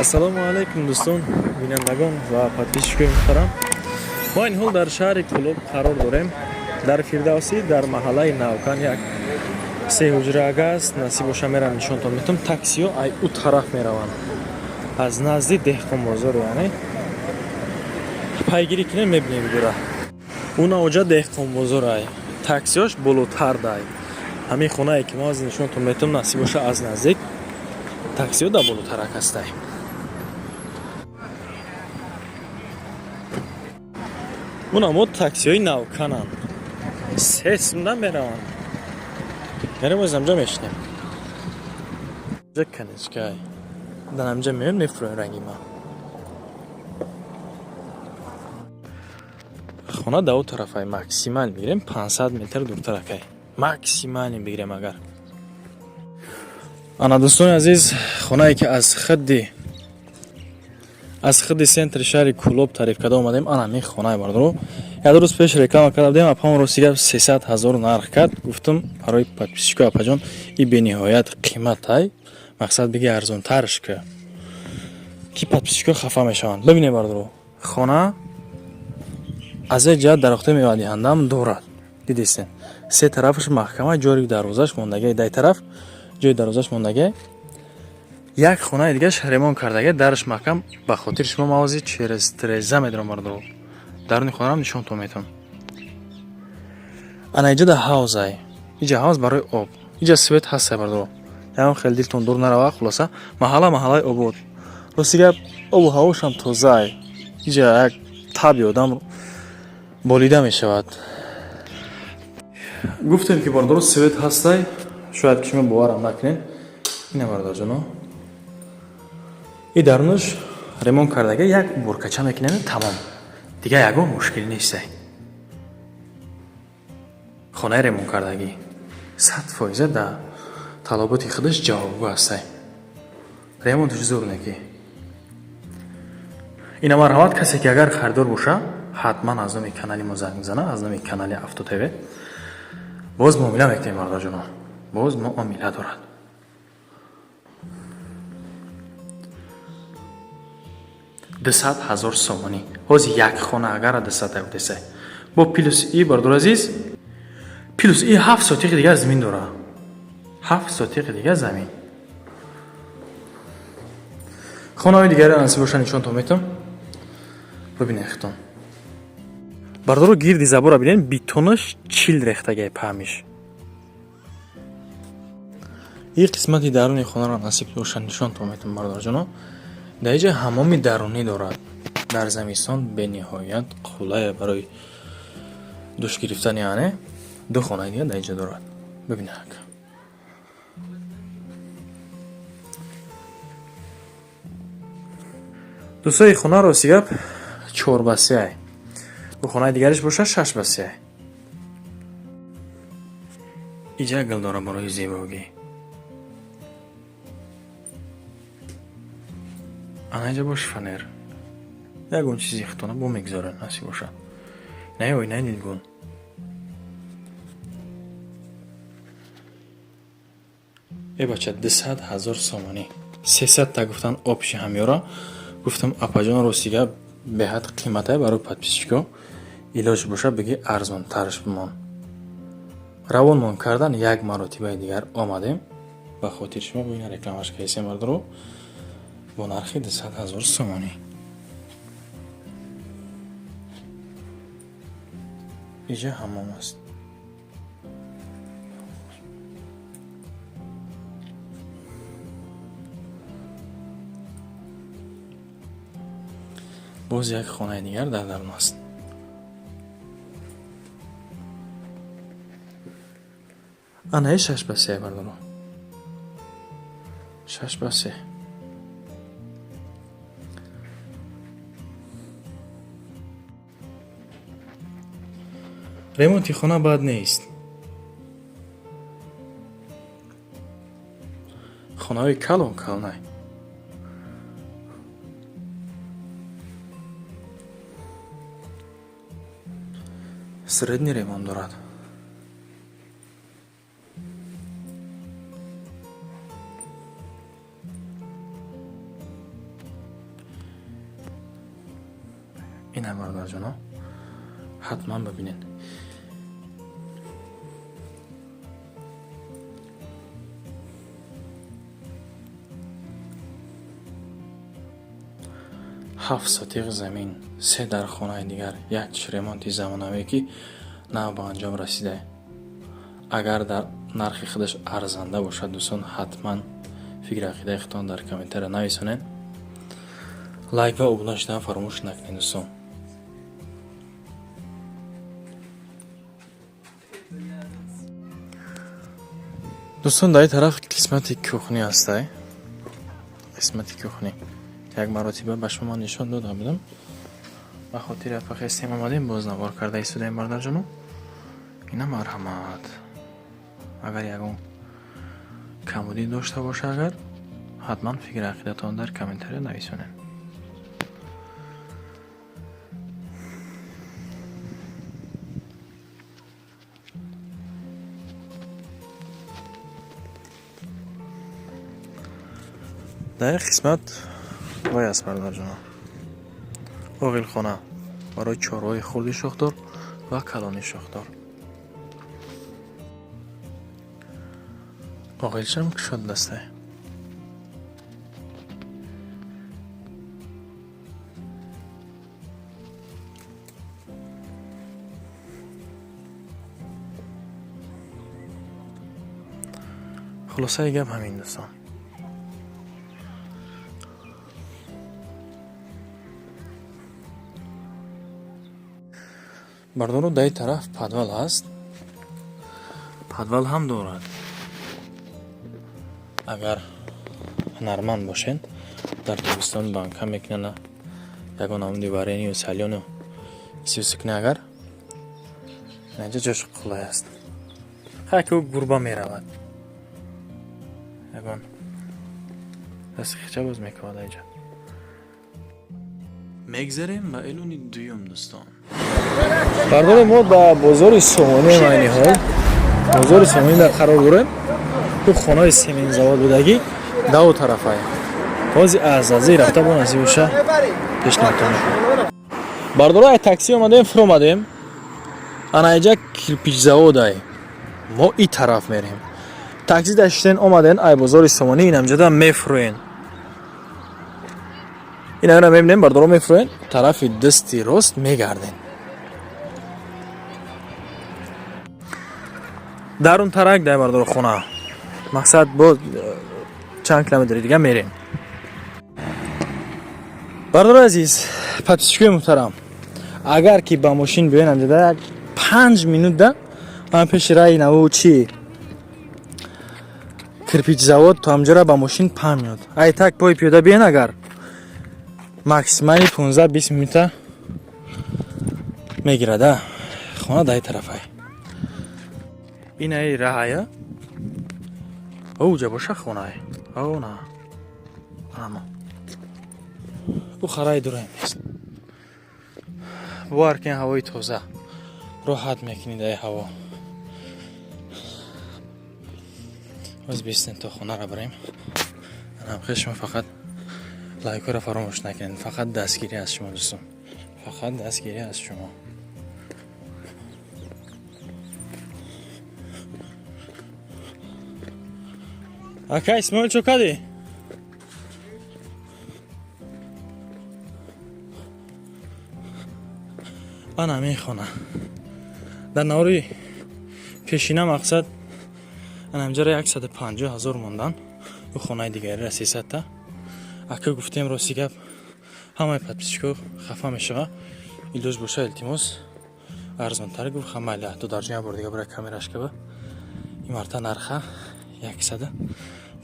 Ассалому алайкум, дӯстон, бинандагон ва подписчикои муҳтарам. Мо ин ҳол дар шаҳри Кӯлоб қарор дорем, дар Фирдавсӣ, дар маҳаллаи Навкан. Як се ҳуҷраага аст, насиб боша, мерам, нишонтон метам. Таксиҳо ай ӯ тараф мераванд, аз назди Деҳқонбозор, яъне пайгирӣ кунем, мебинем видеора. Уна оҷа Деҳқонбозор ай, таксиҳош болотар дай. Ҳамин хонае ки мо аз нишонтон метам, насиб боша, аз наздик, таксиҳо дар болотарак ҳастай. Уна мо таксиҳои Навкананд, се сумда мераванд. Мерем, оз амҷа мешинем. Ҷа канечкай дар амҷа меоем, мефурӯем. Ранги ма хона да о тарафай, максимал бигирем, 500 метр дуртаракай, максимально бигирем агар. Ана, дӯстони азиз, хонае ки аз хидди центри шаҳри Кӯлоб тариф карда омадем, ана ҳамин хонае, бардоро. Як рӯз пеш реклама карда будем. Апам, рости гап, 300 000 нарх кард. Гуфтам барои подписчико: «Апаҷон, и бениҳоят қиматай, мақсад биги арзонтарш ка, ки подписчико хафа мешаванд». Бибинед, бардоро, хона аз як ҷиҳат дарахтои мевадиҳандаам дорад, дидистен, се тарафаш маҳкама, ҷои дарвозаш мондагай, дай тараф ҷои дарвозаш мондагай. Як хонаи дигаш ремонт кардага, дараш маҳкам. Ба хотири шумо мавози через треза медорам, бардоро, даруни хонаам нишонтон метавон. Ана иҷа да ҳавзай, иҷа ҳавз барои об, иҷа свет ҳастай, бардоро, ягон хеле дилтон дур нарава. Хулоса, маҳалла маҳаллаи обод, рости гап, обу ҳавошам тозаай. Иҷа як таби одам болида мешавад. Гуфтем ки, бардоро, свет ҳастай, шояд ки шумо боварам накунед. Ина, бародарҷоно, и дарунаш ремонт кардага, як уборкача мекунем, тамом, дигар ягон мушкил нестай. Хонаи ремонт кардагӣ 100% дар талаботи худаш ҷавобгӯ ҳастай, ремонташ зур неки. Ина, марҳамат, касе ки агар харидор боша, ҳатман аз номи канали мо занг бизана, аз номи канали Авто ТВ. Боз муомила мекунем, бародарҷоно, боз муомила дорад. 200 000 сомонӣ ҳозир як хона агар 200 гуфтесай, бо плюс и, бародари азиз, плюс и 7 сотиқи дигар замин дора, 7 сотиқи дигар замин. Хонаҳои дигаре насиб боша, нишонтон метам, бибинед хитон, бардоро. Гирди забора бинед, битонаш чил рехтагай паҳмиш. И қисмати даруни хонаро насиб боша, нишонтон метам, бародарҷоно. Дар иҷа ҳаммоми дарунӣ дорад, дар замистон бениҳоят қулая барои душ гирифтан. Яъне ду хонаи дигар дар иҷа дорад, бибинед. Дӯстои, хона, рости гап, 4 ба 3-ай, ӯ хонаи дигариш боша 6 ба 3-ай. Иҷа гул дора барои зебогӣ. Ана иҷа бош фанер, ягон чизи хитона бо мегузорад, насиб бошад. Наи оинаи нилгун. Э бача, 200 000 сомонӣ, 300-та гуфтан, общий ҳамёра. Гуфтам: «Апаҷон, рости гап, беҳад қиматай, барои подписчико илоҷ боша, биги арзонтарш бимон». Равонмон кардан, як маротибаи дигар омадем, ба хотири шумо бо ина рекламаш кардесем, бардоро, бо нархи 200 000 сомонӣ. Иҷа ҳаммом аст. Боз як хонаи дигар дар дарун аст. Анаи 6 ба 3, бардоро, 6 ба 3. Ремонти хона бад нест, хонаҳои калон калонай. Средний ремонт дорад. Ина, бародарҷоно, ҳатман бибинед. 7 сотиқ замин, се дархонаи дигар, як ремонти замонавие, ки нав ба анҷом расида. Агар дар нархи худаш арзанда бошад, дӯстон, ҳатман фикри ақидаи худтон дар комментария нависонед. Лайк ва обуна шудан фаромӯш накунед, дӯстон. Дӯстон, дар ин тараф қисмати кухня ҳастай. Қисмати кухня як маротиба ба шумо нишон дода будам. Ба хотири апахестем омадем, боз навор карда истодаем, бародарҷоно. Ина, марҳамат, агар ягон камбудӣ дошта боша, агар ҳатман фикри ақидатон дар комментария нависонед. Дар ин қисмат вай аст, бародарҷоно, оғилхона барои чорвои хурди шохдор ва калони шохдор. Оғилшам кушод дастай. Хулосаи гап ҳамин, дӯстон. Бардору, дар ин тараф подвал ҳаст, подвал ҳам дорад. Агар ҳунарманд бошед, дар тобистон банка мекунанд, ягон намуди варению солёну сисукна, агар инҷа ҷош қулай аст. Хай, ки ӯ гурба меравад, ягон дасти хича боз мекунад инҷа. Мегзарем ба эълони дуюм, дӯстон. Бардори, мо ба бозори Сомонӣ, айни ҳол бозори Сомонӣ дар қарор дорем. Ӯ хонаи семензавод будагӣ даву тарафае. Ҳози аз азӣ рафта бо насиб боша пешниҳодтон мекунем. Бардоро, ай такси омадем, фуромадем. Ана иҷа кирпичзаводай, мо и тараф мерем. Такси даштен омаден ай бозори Сомонӣ, инамҷода мефурӯен. Инамра мебинем, бардоро, мефурӯен, тарафи дасти рост мегарден. Дар он тарак дай, бардоро, хона. Мақсад, бо чанд километри дига мерем. Бардори азиз, подписчикои муҳтарам, агар ки ба мошин биёен, амҷода як 5 минутда ман пеши раи наву чи кирпичзавод то ҳамҷора ба мошин 5 минут. Ай так пои пиёда биёен, агар максимально 15-20 минута мегирада. Хона даи тарафай, инаи раҳая, оуҷа боша хонае. О, на, анамо ӯ хараи дураем нест. Бовар кин, ҳавои тоза, роҳат мекунӣ даи ҳаво. Боз бистен то хонара барем. Анамхе шумо фақат лайкҳоро фаромӯш накунед. Фақат дастгирӣ аз шумо, дӯстон, фақат дастгирӣ аз шумо. Ака Исмоил, чо кардӣ? Ана ҳамин хона. Дар навори пешина, мақсад, ана ҳамҷара 150 000 мондан, ӯ хонаи дигарира 300-та. Ака, гуфтем, рости гап, ҳамаи подписчико хафа мешава. Илоҷ боша, илтимос, арзонтар. Гуфт, ха, майли, додарҷон, як бор дига бира камераш каба. Ин марта нарха 110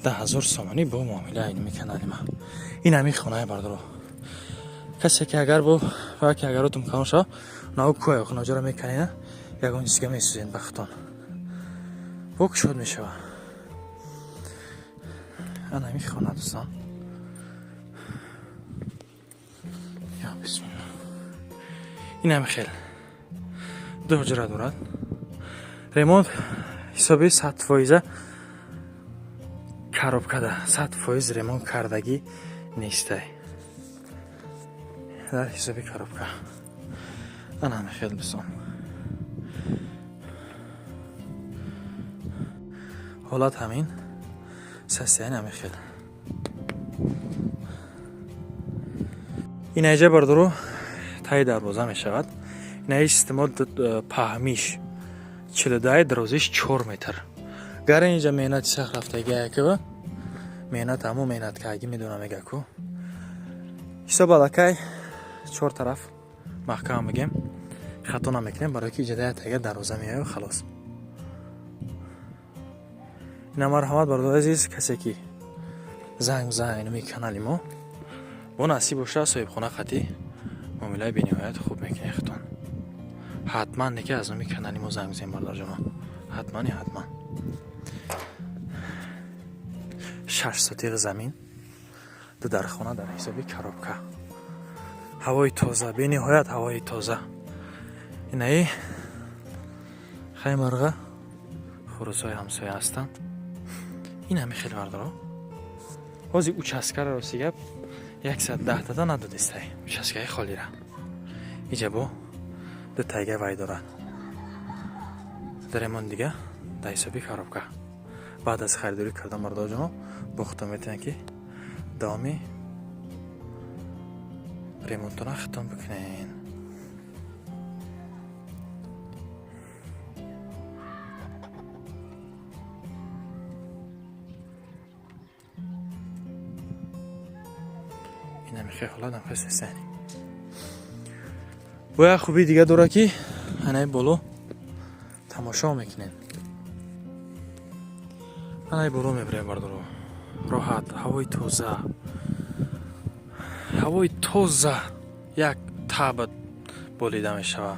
000 сомонӣ бо муомила айни канали ма. Ин ҳамин хонаи, бардоро. Касе ки агар бо ки агаротум калон шава, нав кӯя хонаҷора меканена, ягон чизга месӯзен бахтон, бо кушод мешава. Ана ҳамин хона, дӯстон. Я бисмилла. Ин ҳами хел ду ҳуҷра дорад. Ремонт ҳисоби 100 фоиза, коробкада 100% ремонт кардагӣ нестай, дар ҳисоби коробка. Ана хел, дӯстон, ҳолат ҳамин, состояние ҳамин хел. Инаиҷа, бардоро, таи дарвоза мешавад. Инаи система паҳмиш 42, дарозиш 4 метр. Гар инҷа меҳнати сахт рафтаги яква меҳнат, ҳамо меҳнат карги медонам, мега ку ҳисоб аллакай чор тараф маҳкам мегем, хато намекунем, барое ки иҷада тага дарвоза меояю халос. Ина, марҳамат, бародари азиз, касе ки занг бизанад инами канали мо, бо насиб боша, соҳибхона қатӣ муомилаи бениҳоят хуб мекунед худтон. Ҳатман неки аз номи канали мо занг бизанед, бародарҷоно, ҳатмани ҳатман. 6 сотиқ замин, ду дархона дар ҳисоби коробка, ҳавои тоза, бениҳоят ҳавои тоза. Инаи хаймарға, хурусҳои ҳамсоя ҳастанд. Ин ҳами хел, бардоро. Ҳозир участкаро, рости гап, 110 тата надодистай, участкаи холира. Иҷа бо ду тайга вай дорад, даремон дига дар ҳисоби коробка. Баъд аз харидорӣ кардан, бардорҷоно, бо худтон метавонед ки давоми ремонтона худтон бикунед. Инами хел ҳолат, ҳам бо як хубии дига дорад, ки анаи боло тамошо мекунед. Анаи боло мебарем, бардоро, роҳат, ҳавои тоза, ҳавои тоза, як таба болида мешавад.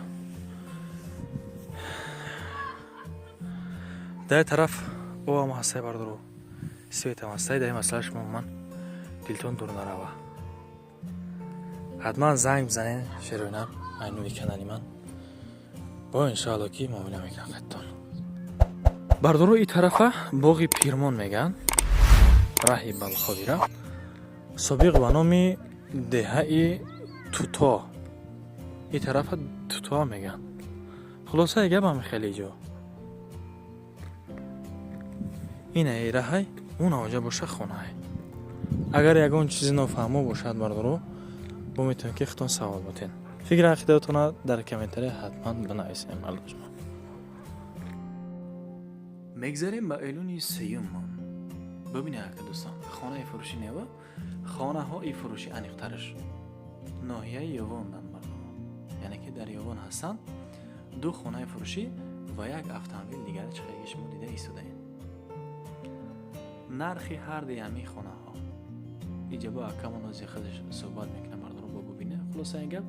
Дар тараф обам ҳастай, бардоро, светам ҳастай. Дар ин масъала шумо ман дилтон дур нарава. Ҳатман занг бизанед шероинам айнуи канали ман, бо иншоалло ки муомила мекунам қаттон. Бардоро, и тарафа боғи Пирмон мегӯянд, раҳи Балховира, собиқ ба номи деҳаи Туто. И тарафа Туто мегӯянд. Хулосаи гапам хеле ҷо инаи раҳай, он оҷа боша хонаай. Агар ягон чизи нофаҳмо бошад, бардоро, бо метавонед ки худтон савол ботен. Фикри ақидаатона дар комментария ҳатман бинависем, бардоҷон. Мегзарем ба эълони сеюммон. Бибинед, ака дӯстон, хонаи фурӯшӣ нева, хонаҳои фурӯшӣ, аниқтараш ноҳияи Ёвондан, мардум, яъне ки дар Ёвон ҳастанд ду хонаи фурӯшӣ ва як автомобил дигар, чихеле шумо дида истодаед. Нархи ҳарди ҳамин хонаҳо иҷа бо акамон ози худаш суҳбат мекунам, мардумро бо бубине. Хулосаи гап,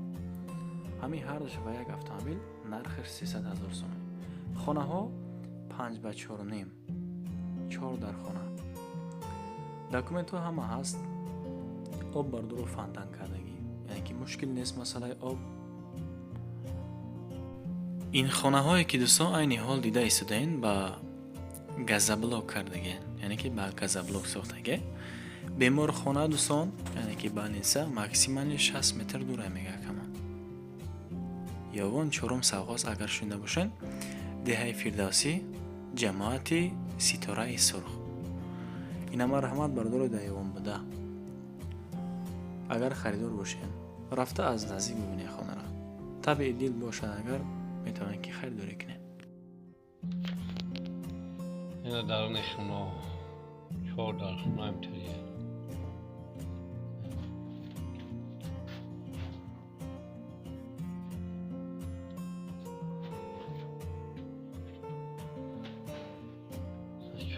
ҳамин ҳардаш ва як автомобил нархаш 300 000 сомонӣ. Хонаҳо 5 ба 4.5, чор дар хона, документҳо ҳама ҳаст. Об, бардоро, фонтан кардагӣ, яъне ки мушкил нест масъалаи об. Ин хонаҳое ки дӯстон айни ҳол дида истодаен, ба газоблок кардагӣ, яъне ки ба газоблок сохтагӣ. Беморхона, дӯстон, яъне ки больница максимально 60 метр дура, мега камон. Ёвон, чорум совхоз, агар шунида бошед, деҳаи Фирдавсӣ, ҷамоати Ситораи Сурх. Ина марҳамат, бардоро, дар Ёвон буда, агар харидор бошед, рафта аз наздик бибинед хонаро. Табъи дил бошад агар, метавонед ки харидорӣ кунед. Ина даруни хона, чор дар хона имтария.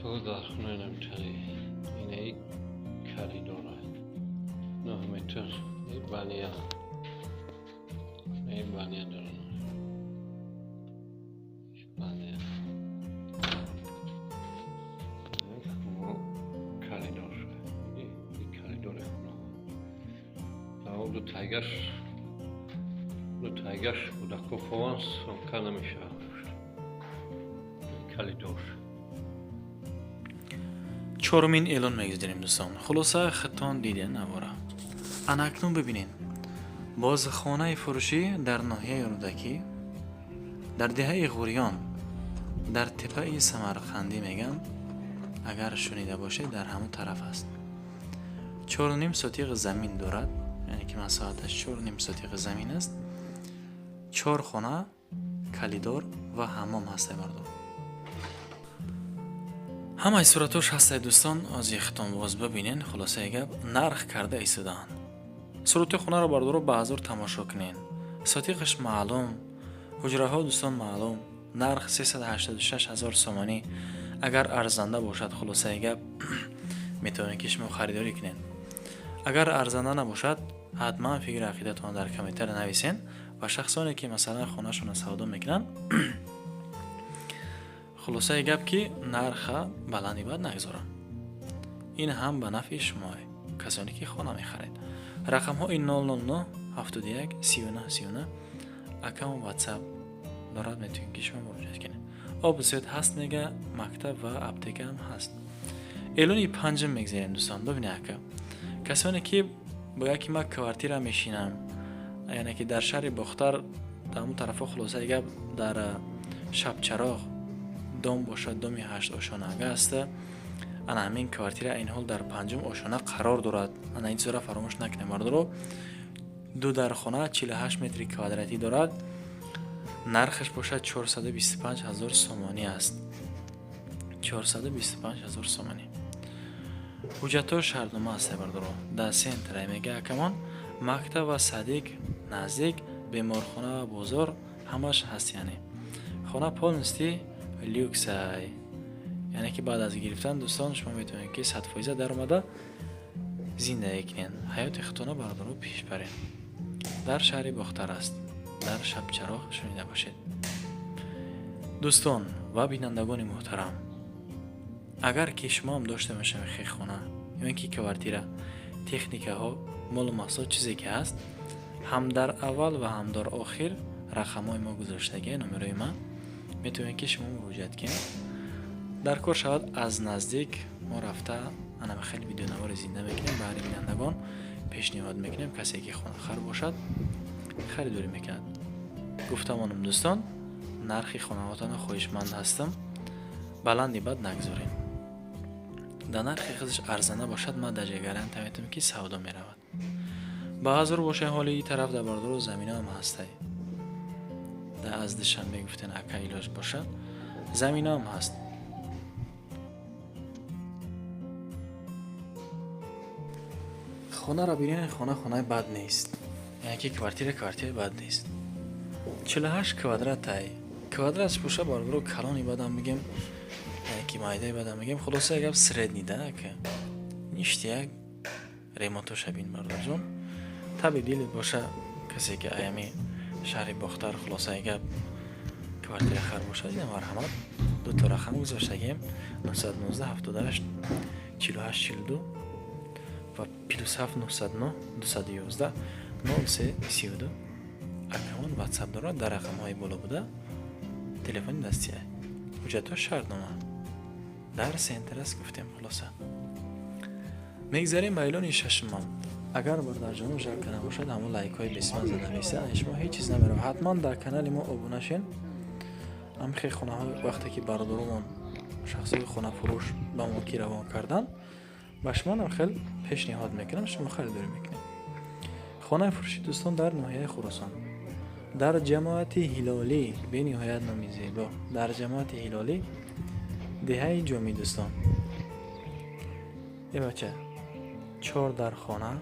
Чор дар хона инамтари. Ина и коридора. 9 метр. И баня. И баня дорана. Баня. Коридор. И коридори хона. Ду тайгаш, ду тайгаш кӯдако хованд, съёмка намешавад. Коридор. Чорумин эълон мегузарем, дӯстон. Хулоса, худтон диден навора. Ана акнун бибинед. Боз хонаи фурӯшӣ дар ноҳияи Рӯдакӣ, дар деҳаи Ғӯриён, дар теппаи Самарқандӣ мегӯянд, агар шунида бошед, дар ҳамон тараф аст. 4,5 сотиқ замин дорад, яъне ки масоҳаташ 4,5 сотиқ замин аст. 4 хона, калидор ва ҳаммом ҳастай, бардор. Ҳамаи суратош ҳастай, дӯстон, ози хитон боз бибинен. Хулосаи гап, нарх карда истодаанд. Сурати хонаро, бардоро, ба ҳазор тамошо кунен. Сотиқаш маълум, ҳуҷраҳо, дӯстон, маълум. Нарх 386 ҳазор сомонӣ. Агар арзанда бошад, хулосаи гап, метавонед, ки шумо харидорӣ кунед. Агар арзанда набошад, ҳатман фикри ақидатонро дар комментария нависен ва шахсоне, ки масалан хонашонро савдо мекунанд, хулосаи гап, ки нарха баланди бад нагзоранд. Ин ҳам ба нафъи шумое, касоне ки хона мехаред. Рақамҳои 009 71 39 39 аккаунт WhatsApp дорад, метавонед, ки шумо муроҷиат кунед. Об зиёд ҳаст, мега, мактаб ва аптека ҳам ҳаст. Эълони панҷум мегзарем, дӯстон. Бибинед, ака, касоне ки бояд ки ман квартира мешинам, яъне ки дар шаҳри Бохтар, дар ҳамон тарафҳо, хулосаи гап, дар Шабчароғ дом бошад, доми ҳаштошонага аст. Ана ҳамин квартира ин ҳол дар панҷум ошона қарор дорад. Ана ин чизоро фаромӯш накунем, бардоро. Ду дархона, 48 метри квадратӣ дорад. Нархаш бошад 425 ҳазор сомонӣ аст, 425 ҳазор сомонӣ. Ҳуҷҷатҳо шартнома аст, бардоро. Дар центр а, мега акамон, мактаб ва садик наздик, беморхона ва бозор ҳамаш ҳаст. Яъне хона полностью люксай, яъне ки баъд аз гирифтан, дӯстон, шумо метавонед, ки 100% даромада зиндагӣ кунед, ҳаёти худтонро, бародаро, пеш баред. Дар шаҳри Бохтар аст, дар Шабчароғ, шунида бошед. Дӯстон ва бинандагони муҳтарам, агар ки шумоам дошта бошед хона ё ин ки квартира, техникаҳо, молу маҳсулот, чизе ки ҳаст, ҳам дар аввал ва ҳам дар охир рақамҳои мо гузоштагия, номерои ман, метавонед, ки шумо муроҷиат кунед. Дар кор шавад, аз наздик мо рафта, ана хеле видеонавори зинда мекунем, баҳри бинандагон пешниҳод мекунем. Касе ки хонахар бошад, харидорӣ мекунад. Гуфтамонам, дӯстон, нархи хонаҳотонро хоҳишманд ҳастам, баланди бад нагзорем. Дар нархи худаш арзанда бошад, ман даже гарантия метавонам, ки савдо меравад. Ба ҳазор боша. Ҳоли ин тараф дар бардору заминаам ҳастай. Да аз Душанбе гуфтен, ака, илоҷ бошад, заминаам ҳаст. Хонаро бинед, хона хонаи бад нест, яъне ки квартира квартираи бад нест. 48 квадратай. Квадратш боша, бародаро, калони бадам мегем, яъне ки майдаи бадам мегем, хулоса гап, средний да, ака, ништяк. Ремонтоша бин, бародарҷон. Таби дилит боша, касе ки аями шаҳри Бохтар, хулосаи гап, квартира хар бошад, ина марҳамат. Дуто рақам гузоштагем: 919 78 48 42 ва +7 909 211 03 32. Аккаунт WhatsApp дорад, дар рақамҳои боло буда телефони дастия. Ҳуҷҷатҳо шартнома, дар центр аст, гуфтем. Хулоса, мегзарем ба эълони шашумам. Агар бародарҷоно жалко набошад, ҳамон лайкҳои бисман зада меистад, шумо ҳеҷ чиз намерав. Ҳатман дар канали мо обуна шен. Ҳамхе хонаҳо, вақте ки бародаромон, шахсои хонафурӯш ба мо ки равон карданд, ба шумонам хел пешниҳод мекунам, шумо харидорӣ мекунед. Хонаи фурӯши, дӯстон, дар ноҳияи Хуросон, дар ҷамоати Ҳилолӣ, бениҳоят номи зебо, дар ҷамоати Ҳилолӣ, деҳаи Ҷомӣ, дӯстон. Э бача, чор дар хона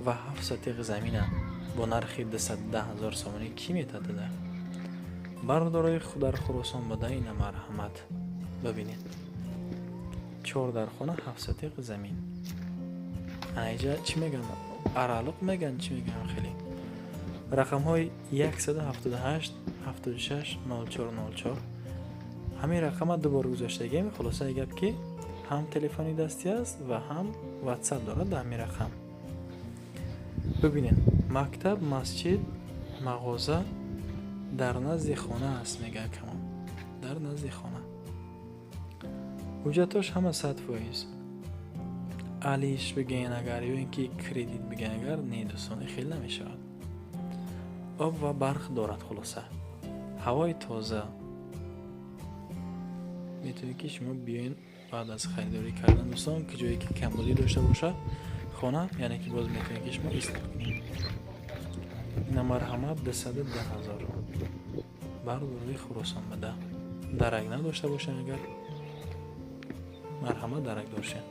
ва 7 сотиқ замина бо нархи 210 ҳазор сомонӣ кӣ метадада? Бародарои дар Хуросон буда, ина марҳамат, бибинед: чор дар хона, 7 сотиқ замин. Анаиҷа чӣ мегӯянд, аралуқ мегӯянд, чӣ мегӯянд? Хеле рақамҳои 178 76 04 04, ҳамин рақама ду бор гузоштагем. Хулосаи гап, ки ҳам телефони дастӣ аст ва ҳам WhatsApp дорад. Дар ҳамин рақам бибинед. Мактаб, масҷид, мағоза дар назди хона аст, мегӯяд камон, дар назди хона. Ҳуҷҷатош ҳама 100%. Алиш бигӯен агар ё ин ки кредит бигӯен агар, не, дӯстон, хел намешавад. Об ва барқ дорад. Хулоса, ҳавои тоза. Метавонед, ки шумо биёен баъд аз харидорӣ кардан, дӯстон, ки ҷое ки камбудӣ дошта бошад хона, яъне ки боз метавонед, ки шумо ислоҳ кунед. Ина, марҳамат, 210 000 бар рӯи Хуросон бада. Дарак надошта бошем, агар марҳамат, дарак дошем.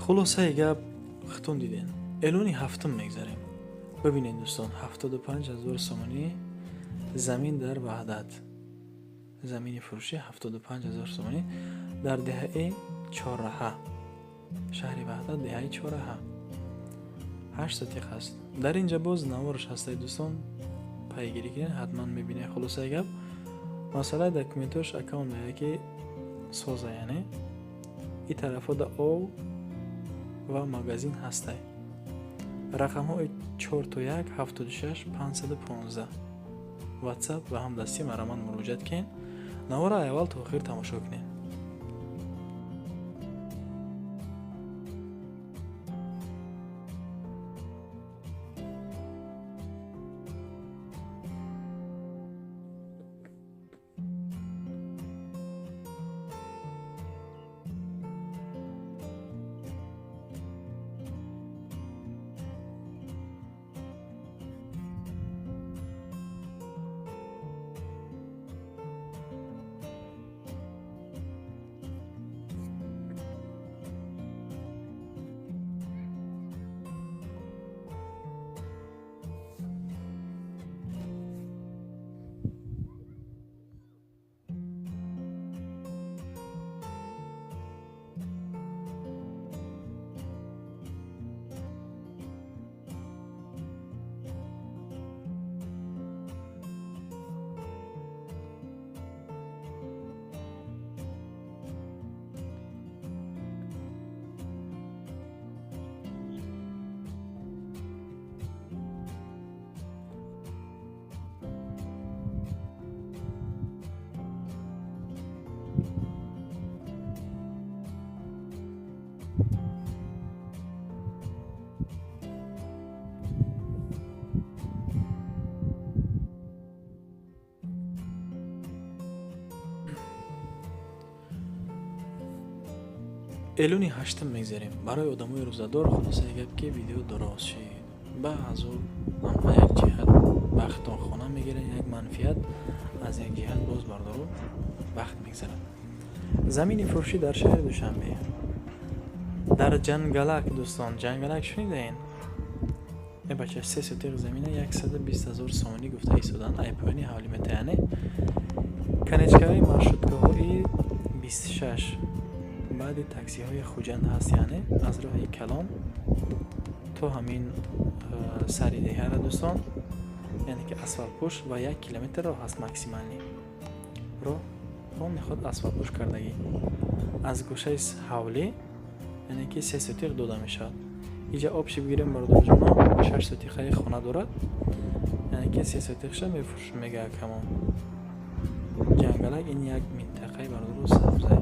Хулосаи гап, хитон диден. Эълони ҳафтум мегзарем. Бибинед, дӯстон, 75 000 сомонӣ замин дар Ваҳдат. Замини фурӯшӣ 75 000 сомонӣ дар деҳаи Чорраҳа, шаҳри Ваҳдат, деҳаи Чорраҳа. 8 сотиқ аст. Дар ин ҷа боз навораш ҳастаи, дӯстон, пайгирӣ кунед, ҳатман мебинед. Хулосаи гап, масъалаи документош аккаунт меояд, ки соза, яъне и тарафҳо да ов ва магазин ҳастай. Рақамҳои 4 то 1 76 515, Ватсап ва ҳамдастӣ, марҳамат, муроҷиат кунед. Навора аввал то охир тамошо кунед. Эълони ҳаштум мегзарем барои одамои рӯзадор. Хулосаи гап, ки видео дароз шид, баъзу ама як ҷиҳат вақтон хона мегирад, як манфиат, аз як ҷиҳат боз бардору вақт мегзарад. Замини фурӯшӣ дар шаҳри Душанбе, дар Ҷангалак. Дӯстон, Ҷангалак шунидаен? Э бача, 3 сотиқ замина 120 000 сомонӣ гуфта истодан. Ай поёни ҳавли метаяне, конечкаҳои маршруткаҳои 26, баъди таксиҳои Хуҷанд ҳаст, яъне аз роҳи калон то ҳамин сари деҳара, дӯстон, яъне ки асфалтпӯш ва 1 километр роҳ ҳаст, максимальный роҳ он мехоҳад асфалтпӯш кардагӣ. Аз гӯшаи ҳавлӣ, яъне ки 3 сотиқ дода мешавад. Иҷа общий бигирем, бародарҷоно, 6 сотиқаи хона дорад, яъне ки 3 сотиқша мефурӯш мега камон. Ҷангалак ин як минтақаи, бародаро, сабза,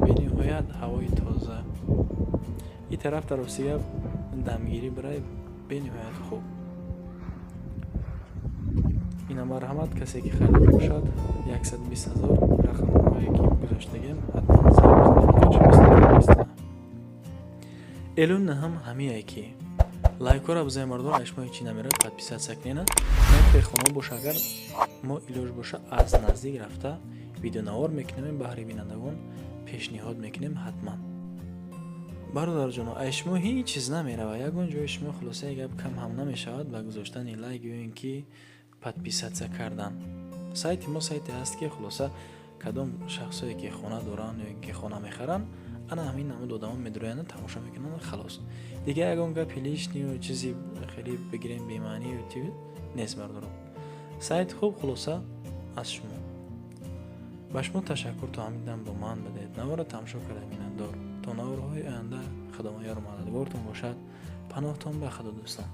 бениҳоят ҳавои тоза. Ин тараф дар ростига дамгирӣ барай бениҳоят хуб. Ина, марҳамат, касе ки харидор бошад, 120 000, рақамҳое ки гузоштагем, ҳатман занг. Эълон ҳам ҳамие ки лайкҳоро бизанед, бардор, аз шумо ҳечи намерад, подписаться кунена. Нархи хона боша, агар мо илоҷ боша, аз наздик рафта видеонавор мекунем, баҳри бинандагон пешниҳод мекунем ҳатман. Бародарҷоно, аз шумо ҳеҷ чиз намерава, ягон ҷои шумо, хулосаи гап, кам ҳам намешавад ба гузоштани лайк ё ин ки подписаться кардан. Сайти мо сайте ҳаст, ки хулоса кадом шахсое ки хона доранд ё ин ки хона мехаранд, ана ҳамин намуд одамон медуроянд, тамошо мекунанд, халос. Дигар ягон гапи лишний ю чизи хеле бигирем бемаънию нест, бардорон. Сайт хуб, хулоса аз шумо. Ба шумо ташаккур, то ҳамин дам бо ман будед, наворро тамошо карда, миннатдор. То наворҳои оянда Худованд ёру мададгортон бошад. Паноҳтон ба Худо, дӯстон.